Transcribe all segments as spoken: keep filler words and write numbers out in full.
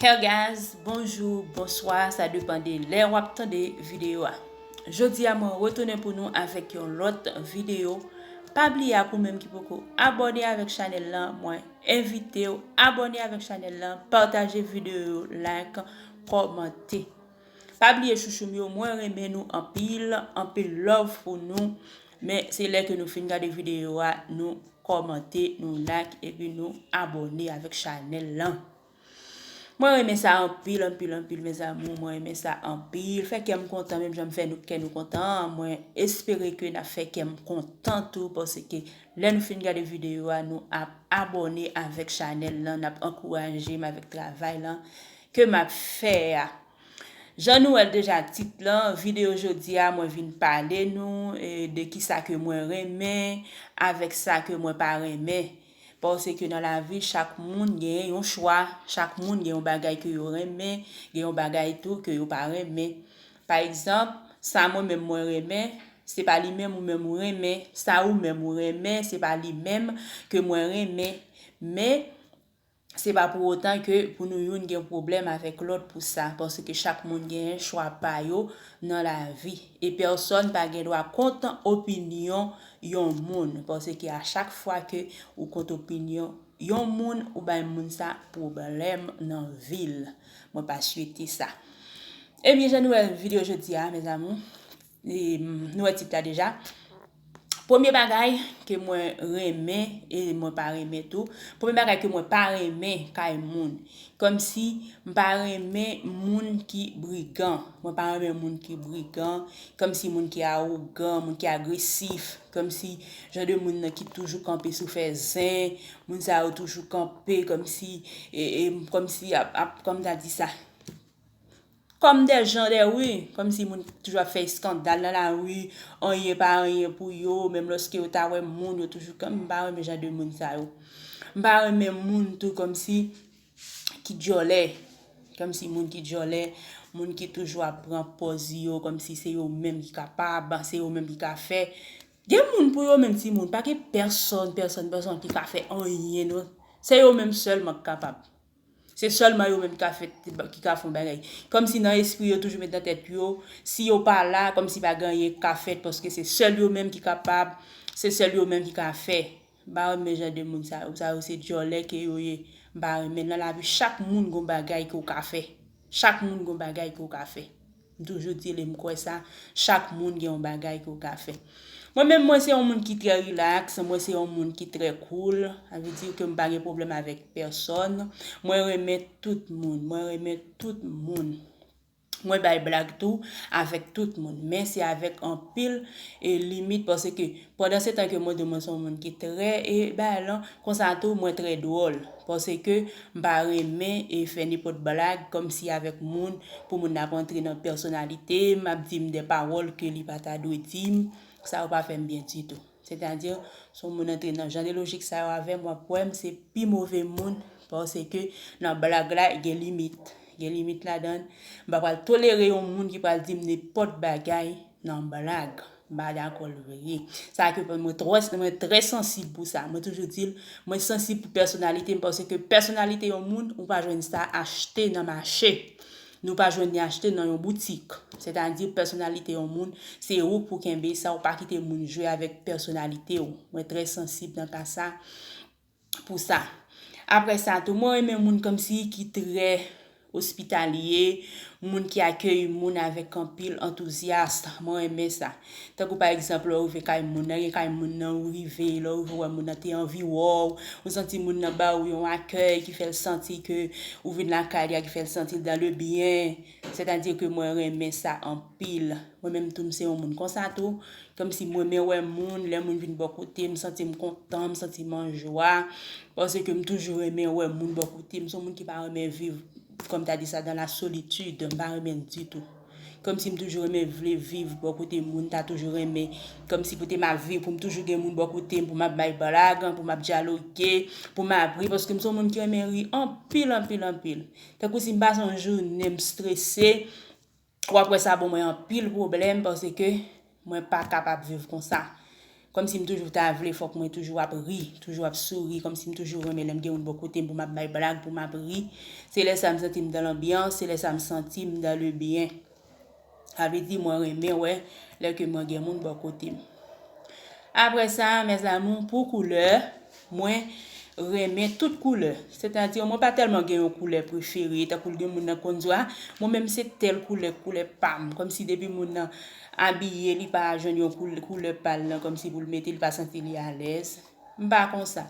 Hey guys, bonjou, bonswa, sa depann de lè w ap tande videyo a. Jodi a mwen retounen pou nou avèk yon lòt videyo. Pa bliye ak ou menm ki poko abòne avèk chanèl lan, mwen envite w abòne avèk chanèl lan, pataje videyo yo, like, kòmante. Pa bliye chouchou m yo, mwen renmen nou anpil, anpil love pou nou. Men se lè ke nou fin gade videyo a, nou kòmante, nou like, epi nou abòne avèk chanèl lan. Mwen renmen sa anpil, anpil, anpil, mes amours. Mwen renmen sa anpil. Fè kè m kontan, menm jan m fè nou kè nou kontan an. Mwen espere ke n ap fè kè m kontan tou, paske lè nou fin gade videyo a, nou ap abòne avèk chanèl lan, n ap ankouraje m avèk travay lan ke m ap fè a. Jan nou wè l deja tit lan, videyo jodi a, mwen vin pale nou, e, de kisa ke mwen renmen, avèk sa ke mwen pa renmen. Paske nan lavi, chak moun gen yon chwa, chak moun gen yon bagay ke yo renmen, gen yon bagay tou ke yo pa renmen. Pa egzanp, sa mwen menm mwen renmen, se pa li menm ou menm ou renmen. Sa ou menm ou renmen, se pa li menm ke mwen renmen. Men, se pa pou otan ke pou nou youn gen pwoblèm avèk lòt pou sa, paske chak moun gen chwa pa yo nan lavi. E pèsòn pa gen dwa kont opinyon yon moun, paske a chak fwa ke ou kont opinyon yon moun, ou bay moun sa pwoblèm nan vi l. Mwen pa swete sa. Ebyen, jan nou wè videyo jodi a, mes amours, e, m, nou wè tit la deja. Premye bagay ke mwen renmen e mwen pa renmen tou. Premye bagay ke mwen pa renmen kay moun. Kòmsi m pa renmen moun ki brigan. Mwen pa renmen moun ki brigan. Kòmsi moun ki awogan, moun ki agresif. Kòmsi jan de moun nan ki toujou kanpe sou fè zen. Moun sa yo toujou kanpe kòmsi, e, e, kòmsi ap, ap, kòm ta di sa. Kòm dè jan dè ri, kòmsi moun toujou ap fè eskandal nan lari, anyen pa anyen pou yo, menm lòske yo ta wè moun, yo toujou kanpe, m pa renmen jan de moun sa yo. M pa renmen moun tou kòmsi ki dyòlè, kòmsi moun ki dyòlè, moun ki toujou ap pran pòz yo, kòmsi se yo menm ki kapab, se yo menm ki ka fè. Gen moun pou yo menm timoun, pa gen pèsòn, pèsòn, pèsòn ki ka fè anyen non. Se yo menm sèlman ki kapab. Se sèlman yo menm ki ka fè, ki ka fè yon bagay. Kòmsi nan espri yo toujou met nan tèt yo, si yo pa la, kòmsi pa gen anyen ki ka fèt, paske se sèl yo menm ki kapab, se sèl yo menm ki ka fè. M pa renmen jan de moun sa yo, sa yo se dyòlè ke yo ye. M pa renmen nan lavi, chak moun gon bagay ke w ka fè. Chak moun gon bagay ke w ka fè. M toujou di l e m kwè sa, chak moun gen yon bagay ke w ka fè. Mwen menm, mwen se yon moun ki trè rilaks, mwen se yon moun ki trè cool. Sa vle di ke m pa gen pwoblèm avèk pèsòn. Mwen renmen tout moun, mwen renmen tout moun. Mwen bay blag tou avèk tout moun, men se avèk anpil, e, limit, paske pandan se tan ke mwen di mwen se yon moun ki trè, e, bay lan, konsa tou mwen trè dwòl, paske m pa renmen, e, fè nenpòt blag kòmsi avèk moun, pou moun nan ap antre nan pèsonalite m, ap di m de pawòl ke li pa ta dwe di m, sa yo pa fè m byen ditou. Sètadi, si yon moun antre nan jan de lojik sa yo avè m, w ap wè m se pi move moun, paske nan blag la, gen limit. Gen limit ladan l. M pa pral tolere yon moun ki pral di m nenpòt bagay nan blag. M pa dakò l vre. Sa ke mwen twò, mwen trè sansib pou sa. Mwen toujou di l, mwen sansib pou pèsonalite m, paske pèsonalite yon moun, ou pa jwenn sa achte nan mache. Nou pa jwenn li achte nan yon boutik. Sètadi, pèsonalite yon moun, se ou k pou kenbe sa, ou pa kite moun jwe avèk pèsonalite w. Mwen trè sansib nan ka sa, pou sa. Apre sa tou, mwen renmen moun kòmsi ki trè ospitalye, moun ki akèy moun avèk anpil antouzyas. Mwen renmen sa. Tankou pa egzanp, lè w rive kay moun nan, gen kay moun nan ou rive, lè w rive w wè moun nan te anvi wè w, ou santi moun nan ba ou yon akèy ki fè l santi ke ou vin lakay li a, ki fè l santi l dans le bien. Sètadi ke mwen renmen sa anpil. Mwen menm tou, m se yon moun konsa tou. Kòmsi m renmen wè moun, lè moun vin bò kote m, m santi m kontan, m santi m an jwa. Paske m toujou renmen wè moun bò kote m. M se yon moun ki pa renmen viv, kòm ta di sa, dans la solitude. M pa renmen l ditou. Kòmsi m toujou renmen vle viv bò kote moun, ta toujou renmen. Kòmsi pou te m ap viv, pou m toujou gen moun bò kote m, pou m ap bay blag, pou m ap dyaloge, pou m ap ri. Paske m se yon moun ki renmen ri anpil, anpil, anpil. Tankou si m pase yon jounen, m strese, w ap wè sa ban mwen anpil pwoblèm, paske mwen pa kapab viv konsa. Kòmsi m toujou ta vle fòk mwen toujou ap ri, toujou ap souri, kòmsi m toujou renmen lè m gen moun bò kote m pou m ap bay blag, pou m ap ri. Se lè sa m santi m dans l'ambiance, se lè sa m santi m dans le bien. Sa vle di mwen renmen wè lè ke mwen gen moun bò kote m. Apre sa, mes amours, pou koulè, mwen renmen tout koulè. Sètadi, mwen pa tèlman gen yon koulè prefere, tankou gen moun nan konn di, a, mwen menm se tèl koulè, koulè pa m. Kòmsi depi moun nan abiye, li pa jwenn yon koul-, koulè pa l nan, kòmsi pou l mete, li pa santi li alèz. M pa konsa.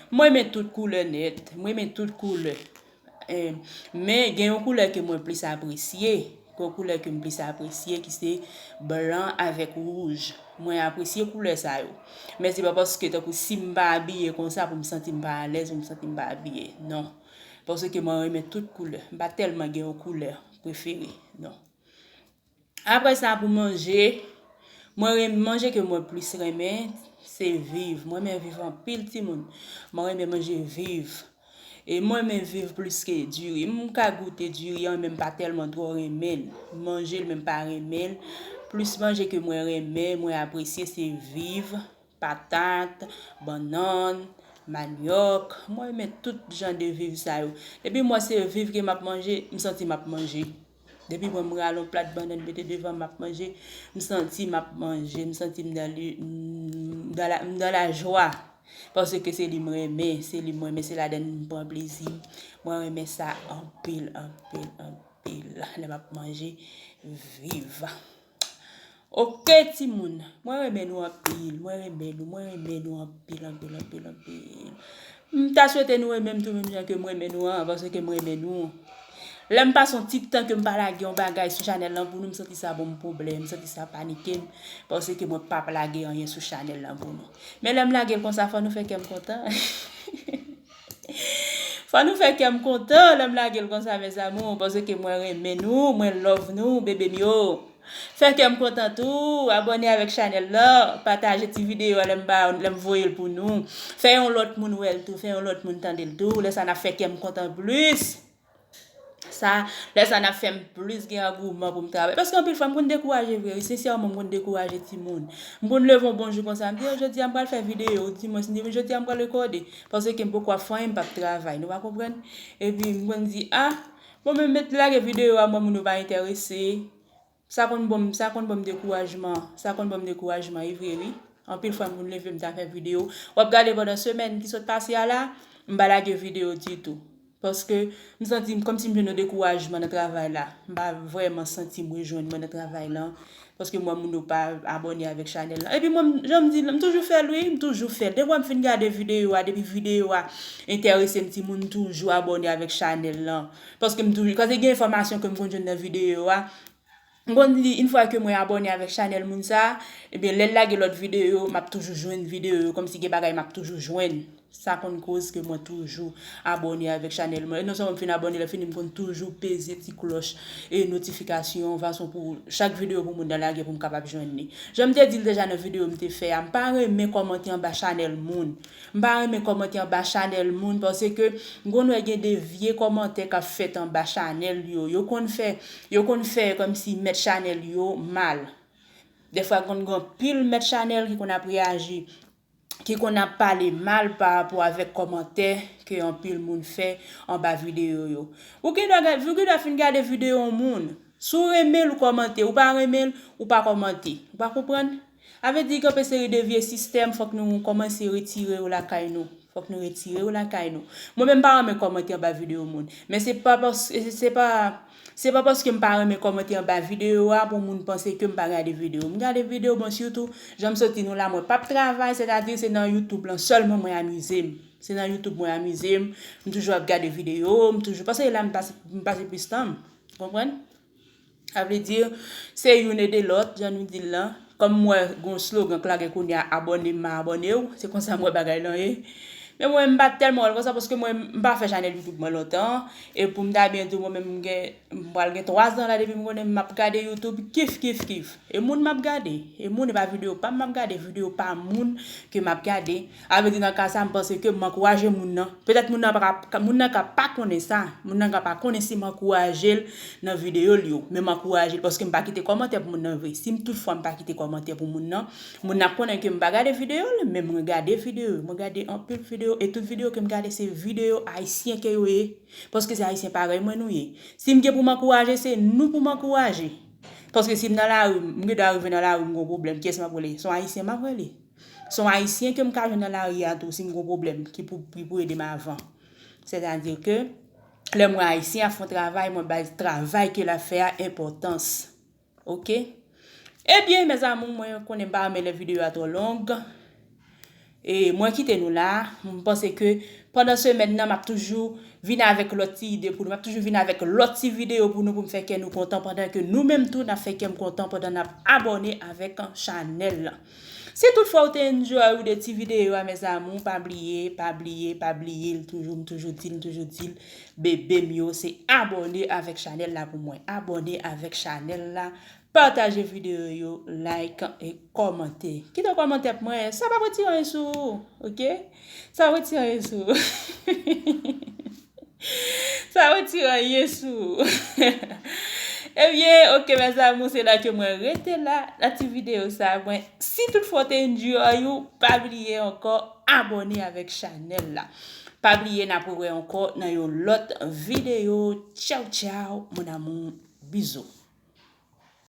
Mwen renmen tout koulè nèt, mwen renmen tout koulè. Eh, men gen yon koulè ke mwen plis apresye. Gen yon koulè ke m plis apresye ki se blan avèk wouj. Mwen apresye koulè sa yo. Men se pa paske tankou si m pa abiye konsa pou m santi m pa alèz, pou m santi m pa abiye. Non. Paske mwen renmen tout koulè. M pa tèlman gen yon koulè prefere. Non. Apre sa, pou manje, mwen renmen manje ke mwen plis renmen, se viv. Mwen renmen viv anpil timoun. Mwen renmen manje viv. E mwen renmen viv plis ke diri. M ka goute diri an, men m pa tèlman twò renmen l. Manje l, men m pa renmen l. Plis manje ke mwen renmen, mwen apresye, se viv, patat, bannann, manyòk. Mwen renmen tout jan de viv sa yo. Depi m wè se viv ke m ap manje, m santi m ap manje. Depi mwen m rale yon plat bannann mete devan m ap manje, m santi m ap manje, m santi m dans le, m dans la, m dans la joie. Paske se li m renmen, se li m renmen, se ladan m pran plezi m. Mwen renmen sa anpil, anpil, anpil. Lè m ap manje, viv. Oke, timoun. Mwen renmen nou anpil. Mwen renmen nou. Mwen renmen nou anpil, anpil, anpil, anpil. M ta swete nou renmen m tou menm jan ke m renmen nou an, paske m renmen nou. Lè m pase yon ti tan ke m pa lage yon bagay sou chanèl lan pou nou, m santi sa ban m pwoblèm, m santi sa panike m, paske mwen p ap lage anyen sou chanèl lan pou nou. Men lè m lage l konsa, fò nou fè kè m kontan. Fò nou fè kè m kontan lè m lage l konsa, mes amours, paske mwen renmen nou, mwen love nou, bebe m yo. Fè kè m kontan tou, abòne avèk chanèl la, pataje ti videyo a lè m ba, lè m voye l pou nou. Fè yon lòt moun wè l tou, fè yon lòt moun tande l tou. Lè sa n ap fè kè m kontan plis. Sa, lè sa n ap fè m plis gen angouman pou m travay. Paske anpil fwa m konn dekouraje vre, wi, sensèman m konn dekouraje timoun. M konn leve yon bon jou konsa, m di, "Oh, jodi a m pral fè videyo," dimwens, m di, "Jodi a m pral rekòde." Paske m poko ap fè anyen, m p ap travay, nou pa konprann? Epi m konn di, "Ah, bon, men m met lage videyo a, mwen moun yo pa enterese." Sa konn ban m, sa konn ban m dekourajman. Sa konn ban m dekourajman, e vre, wi. Anpil fwa, m konn leve, m ta fè videyo. W ap gade pandan semèn ki sot pase a la, m pa lage videyo ditou. Paske m santi m kòmsi m jwenn yon dekourajman nan travay la. M pa vrèman santi m rejwenn mwen nan travay lan. Paske m wè moun yo pa abòne avèk chanèl lan. Epi mwen, jan m di l, m toujou fè l, wi. M toujou fè l. Depi m fin gade videyo a, depi videyo a enterese m, timoun, m toujou abòne avèk chanèl lan. Paske m toujou, paske gen enfòmasyon ke m konn jwenn nan videyo a, m konn di, yon fwa ke mwen abòne avèk chanèl moun sa, ebyen, lè l lage lòt videyo, m ap toujou jwenn videyo yo, kòmsi gen bagay m ap toujou jwenn. Sa konn koz ke mwen toujou abòne avèk chanèl mwen. E non sèlman m fin abòne, lè fini, m konn toujou peze ti klòch e notifikasyon, fason pou chak videyo pou moun nan lage pou m kapab jwenn li. Jan m te di l deja nan videyo m te fè a, m pa renmen kòmante anba chanèl moun. M pa renmen kòmante anba chanèl moun, paske m konn wè gen de vye kòmantè k ap fèt anba chanèl yo. Yo konn fè, yo konn fè kòmsi mèt chanèl yo mal. Dèfwa konn gen anpil mèt chanèl ki konn ap reyaji, ki konn ap pale mal pa rapò avèk kòmantè ke anpil moun fè anba videyo yo. Ou gen dwa gad-, ou gen dwa fin gade videyo yon moun. Si w renmen l, ou kòmante. Ou pa renmen l, ou pa kòmante. Ou pa konprann? Sa vle di, gen yon seri de vye sistèm, fòk nou kòmanse retire yo lakay nou. Fòk nou retire yo lakay nou. Mwen menm, m pa renmen kòmante anba videyo moun. Men se pa pas-, se, se pa, se pa paske m pa renmen kòmante anba videyo a pou moun panse ke m pa gade videyo. M gade videyo, bon, sitou, jan m sot di nou la, mwen p ap travay, sètadi se nan YouTube lan sèlman mwen amize m. Se nan YouTube mwen amize m. M toujou ap gade videyo, m toujou, paske la m pase, m pase plis tan m. Konprann? Sa vle di, se youn ede lòt, jan nou di l lan. Kòm m wè gon slogan k lage kounye a, "Abòne m, m a abòne w." Se konsa m wè bagay lan ye. Men mwen, m pa tèlman wè l konsa, paske mwen, m pa fè chanèl YouTube mwen lontan. E pou m ta byen di w, mwen menm, m gen, m pral gen twa zan la depi m konnen m ap gade YouTube, kif, kif, kif. E moun m ap gade, e moun, e pa videyo pa m m ap gade, videyo pa moun ke m ap gade. A vle di, nan ka sa, m panse ke m ankouraje moun nan. Petèt moun nan pa ka, moun nan ka pa konnen sa, moun nan ka pa konnen si m ankouraje l nan videyo l yo, men m ankouraje l paske m pa kite kòmantè pou moun nan vre. Si m toutfwa m pa kite kòmantè pou moun nan, moun nan ap konnen ke m pa gade videyo l, men mwen gade videyo yo, mwen gade anpil videyo, e tout videyo ke m gade se videyo ayisyen ke yo ye, paske se ayisyen parèy mwen nou ye. Si m gen pou m ankouraje, se nou pou m ankouraje. Paske si m nan lari, m gen dwa rive nan lari, m gon pwoblèm, kiyès m ap rele? Se yon ayisyen m ap rele. Se yon ayisyen ke m ka jwenn nan lari a tou, si m gon pwoblèm, ki pou, ki pou ede m avan. Sètadi ke lè m wè ayisyen ap fè yon travay, mwen bay travay ke l ap fè a enpòtans. Oke? Ebyen, mes amours, mwen konnen m pa renmen lè videyo a twò long. E mwen kite nou la. M panse ke pandan semèn nan, m ap toujou vin avèk lòt ti ide pou nou. M ap toujou vin avèk lòt ti videyo pou nou, pou m fè kè nou kontan, pandan ke nou menm tou, n ap fè kè m kontan pandan n ap abòne avèk chanèl lan. Si toutfwa ou te enjoy ou de ti videyo a, mes amours, pa bliye, pa bliye, pa bliye, l toujou, m toujou di l, m toujou di l, bebe m yo, se abòne avèk chanèl la pou mwen. Abòne avèk chanèl la, pataje videyo yo, like e kòmante. Kite yon kòmantè pou mwen, sa p ap retire anyen sou ou, oke? Sa p ap retire anyen sou ou. Sa retire anyen sou ou. Ebyen, oke, mes amours, se la ke mwen rete la, nan ti videyo sa. Mwen, si toutfwa w te enjoy ou, pa bliye ankò abòne avèk chanèl la. Pa bliye n ap wè ankò nan yon lòt videyo. Tchaw, tchaw, mon amour, bizou.